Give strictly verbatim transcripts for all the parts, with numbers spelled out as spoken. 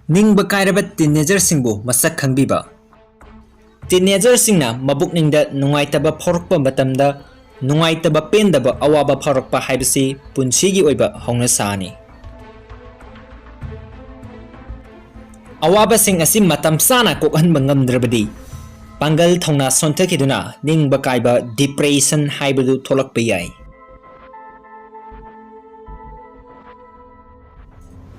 ꯅꯤꯡꯕ ꯀꯥꯏꯔꯕ teenagerꯁꯤꯡꯕꯨ ꯃꯁꯛ ꯈꯪꯕꯤꯕ꯫ Teenagerꯁꯤꯡꯅ ꯃꯕꯨꯛꯅꯤꯡꯗ ꯅꯨꯡꯉꯥꯏꯇꯕ ꯐꯥꯎꯔꯛꯄ ꯃꯇꯝꯗ, ꯅꯨꯡꯉꯥꯏꯇꯕ, ꯄꯦꯟꯗꯕ, ꯑꯋꯥꯕ ꯐꯥꯎꯔꯛꯄ ꯍꯥꯏꯕꯁꯤ ꯄꯨꯟꯁꯤꯒꯤ ꯑꯣꯏꯕ ꯍꯧꯅꯁꯥꯅꯤ꯫ ꯑꯋꯥꯕꯁꯤꯡ ꯑꯁꯤ ꯃꯇꯝ ꯆꯥꯅ ꯀꯣꯛꯍꯟꯕ ꯉꯝꯗ꯭ꯔꯕꯗꯤ, ꯄꯥꯡꯒꯜ ꯊꯧꯅꯥ ꯁꯣꯟꯊꯈꯤꯗꯨꯅ ꯅꯤꯡꯕ ꯀꯥꯏꯕ, depression ꯍꯥꯏꯕꯗꯨ ꯊꯣꯛꯂꯛꯄ ꯌꯥꯏ꯫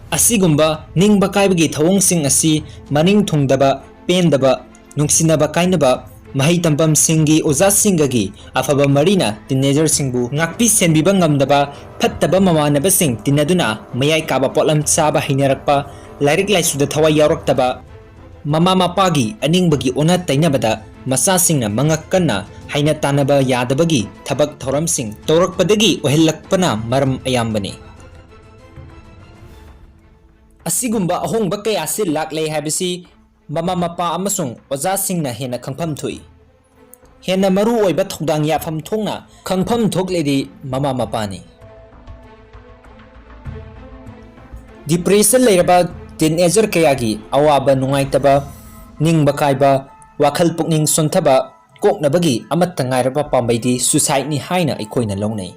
ꯑꯁꯤꯒꯨꯝꯕ ꯅꯤꯡꯕ ꯀꯥꯏꯕꯒꯤ ꯊꯧꯑꯣꯡꯁꯤꯡ ꯑꯁꯤ ꯃꯅꯤꯡ ꯊꯨꯡꯗꯕ, ꯄꯦꯟꯗꯕ, ꯅꯨꯡꯁꯤꯅꯕ ꯀꯥꯏꯅꯕ, ꯃꯍꯩ ꯇꯝꯐꯝꯁꯤꯡꯒꯤ ꯑꯣꯖꯥꯁꯤꯡꯒꯒꯤ ꯑꯐꯕ ꯃꯔꯤꯅ teenagerꯁꯤꯡꯕꯨ ꯉꯥꯛꯄꯤ ꯁꯦꯟꯕꯤꯕ ꯉꯝꯗꯕ, ꯐꯠꯇꯕ ꯃꯃꯥꯟꯅꯕꯁꯤꯡ ꯇꯤꯟꯅꯗꯨꯅ ꯃꯌꯥꯏ ꯀꯥꯕ ꯄꯣꯠꯂꯝ ꯆꯥꯕ ꯍꯩꯅꯔꯛꯄ, ꯂꯥꯏꯔꯤꯛ ꯂꯥꯏꯁꯨꯗ ꯊꯋꯥꯏ ꯌꯥꯎꯔꯛꯇꯕ, ꯃꯃꯥ ꯃꯄꯥꯒꯤ ꯑꯅꯤꯡꯕꯒꯤ ꯑꯣꯟꯅ ꯇꯩꯅꯕꯗ ꯃꯆꯥꯁꯤꯡꯅ ꯃꯉꯛ ꯀꯟꯅ ꯍꯩꯅ ꯇꯥꯟꯅꯕ ꯌꯥꯗꯕꯒꯤ ꯊꯕꯛ ꯊꯧꯔꯝꯁꯤꯡ ꯇꯧꯔꯛꯄꯗꯒꯤ ꯑꯣꯏꯍꯜꯂꯛꯄꯅ ꯃꯔꯝ ꯑꯌꯥꯝꯕꯅꯤ꯫ ꯑꯁꯤꯒꯨꯝꯕ ꯑꯍꯣꯡꯕ ꯀꯌꯥꯁꯤ ꯂꯥꯛꯂꯦ ꯍꯥꯏꯕꯁꯤ ꯃꯃꯥ ꯃꯄꯥ ꯑꯃꯁꯨꯡ ꯑꯣꯖꯥꯁꯤꯡꯅ ꯍꯦꯟꯅ ꯈꯪꯐꯝ ꯊꯣꯛꯏ꯫ ꯍꯦꯟꯅ ꯃꯔꯨ ꯑꯣꯏꯕ ꯊꯧꯗꯥꯡ ꯌꯥꯐꯝ ꯊꯣꯛꯅ ꯈꯪꯐꯝ ꯊꯣꯛꯂꯤꯗꯤ ꯃꯃꯥ ꯃꯄꯥꯅꯤ꯫ Depression ꯂꯩꯔꯕ teenager ꯀꯌꯥꯒꯤ ꯑꯋꯥꯕ ꯅꯨꯡꯉꯥꯏꯇꯕ, ꯅꯤꯡꯕ ꯀꯥꯏꯕ, ꯋꯥꯈꯜ ꯄꯨꯛꯅꯤꯡ ꯁꯣꯟꯊꯕ ꯀꯣꯛꯅꯕꯒꯤ ꯑꯃꯠꯇ ꯉꯥꯏꯔꯕ ꯄꯥꯝꯕꯩꯗꯤ suicideꯅꯤ ꯍꯥꯏꯅ ꯑꯩꯈꯣꯏꯅ ꯂꯧꯅꯩ꯫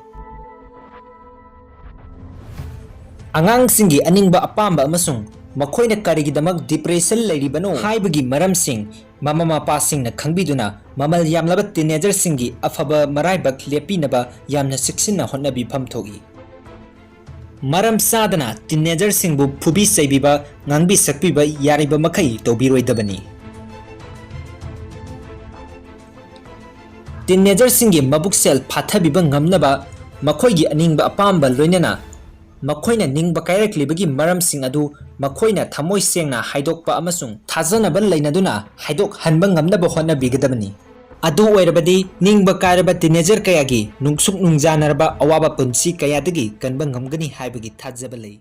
ꯑꯉꯥꯡꯁꯤꯡꯒꯤ ꯑꯅꯤꯡꯕ ꯑꯄꯥꯝꯕ ꯑꯃꯁꯨꯡ ꯃꯈꯣꯏꯅ ꯀꯔꯤꯒꯤꯗꯃꯛ depression ꯂꯩꯔꯤꯕꯅꯣ ꯍꯥꯏꯕꯒꯤ ꯃꯔꯝꯁꯤꯡ ꯃꯃꯥ ꯃꯄꯥꯁꯤꯡꯅ ꯈꯪꯕꯤꯗꯨꯅ ꯃꯃꯜ ꯌꯥꯝꯂꯕ teenagerꯁꯤꯡꯒꯤ ꯑꯐꯕ ꯃꯔꯥꯏꯕꯛ ꯂꯦꯞꯄꯤꯅꯕ ꯌꯥꯝꯅ ꯆꯦꯛꯁꯤꯟꯅ ꯍꯣꯠꯅꯕꯤꯐꯝ ꯊꯣꯛꯏ꯫ ꯃꯔꯝ ꯆꯥꯗꯅ teenagerꯁꯤꯡꯕꯨ ꯐꯨꯕꯤ ꯆꯩꯕꯤꯕ, ꯉꯥꯡꯕꯤ ꯁꯛꯄꯤꯕ ꯌꯥꯔꯤꯕ ꯃꯈꯩ ꯇꯧꯕꯤꯔꯣꯏꯗꯕꯅꯤ꯫ Teenagerꯁꯤꯡꯒꯤ ꯃꯕꯨꯛꯆꯦꯜ ꯐꯥꯊꯕꯤꯕ ꯉꯝꯅꯕ ꯃꯈꯣꯏꯒꯤ ꯑꯅꯤꯡꯕ ꯑꯄꯥꯝꯕ ꯂꯣꯏꯅꯅ ꯃꯈꯣꯏꯅ ꯅꯤꯡꯕ ꯀꯥꯏꯔꯛꯂꯤꯕꯒꯤ ꯃꯔꯝꯁꯤꯡ ꯑꯗꯨ ꯃꯈꯣꯏꯅ ꯊꯃꯣꯏ ꯁꯦꯡꯅ ꯍꯥꯏꯗꯣꯛꯄ ꯑꯃꯁꯨꯡ ꯊꯥꯖꯅꯕ ꯂꯩꯅꯗꯨꯅ ꯍꯥꯏꯗꯣꯛꯍꯟꯕ ꯉꯝꯅꯕ ꯍꯣꯠꯅꯕꯤꯒꯗꯕꯅꯤ꯫ ꯑꯗꯨ ꯑꯣꯏꯔꯕꯗꯤ ꯅꯤꯡꯕ ꯀꯥꯏꯔꯕ teenager ꯀꯌꯥꯒꯤ ꯅꯨꯡꯁꯨꯛ ꯅꯨꯡꯖꯥꯅꯔꯕ ꯑꯋꯥꯕ ꯄꯨꯟꯁꯤ ꯀꯌꯥꯗꯒꯤ ꯀꯟꯕ ꯉꯝꯒꯅꯤ ꯍꯥꯏꯕꯒꯤ ꯊꯥꯖꯕ ꯂꯩ꯫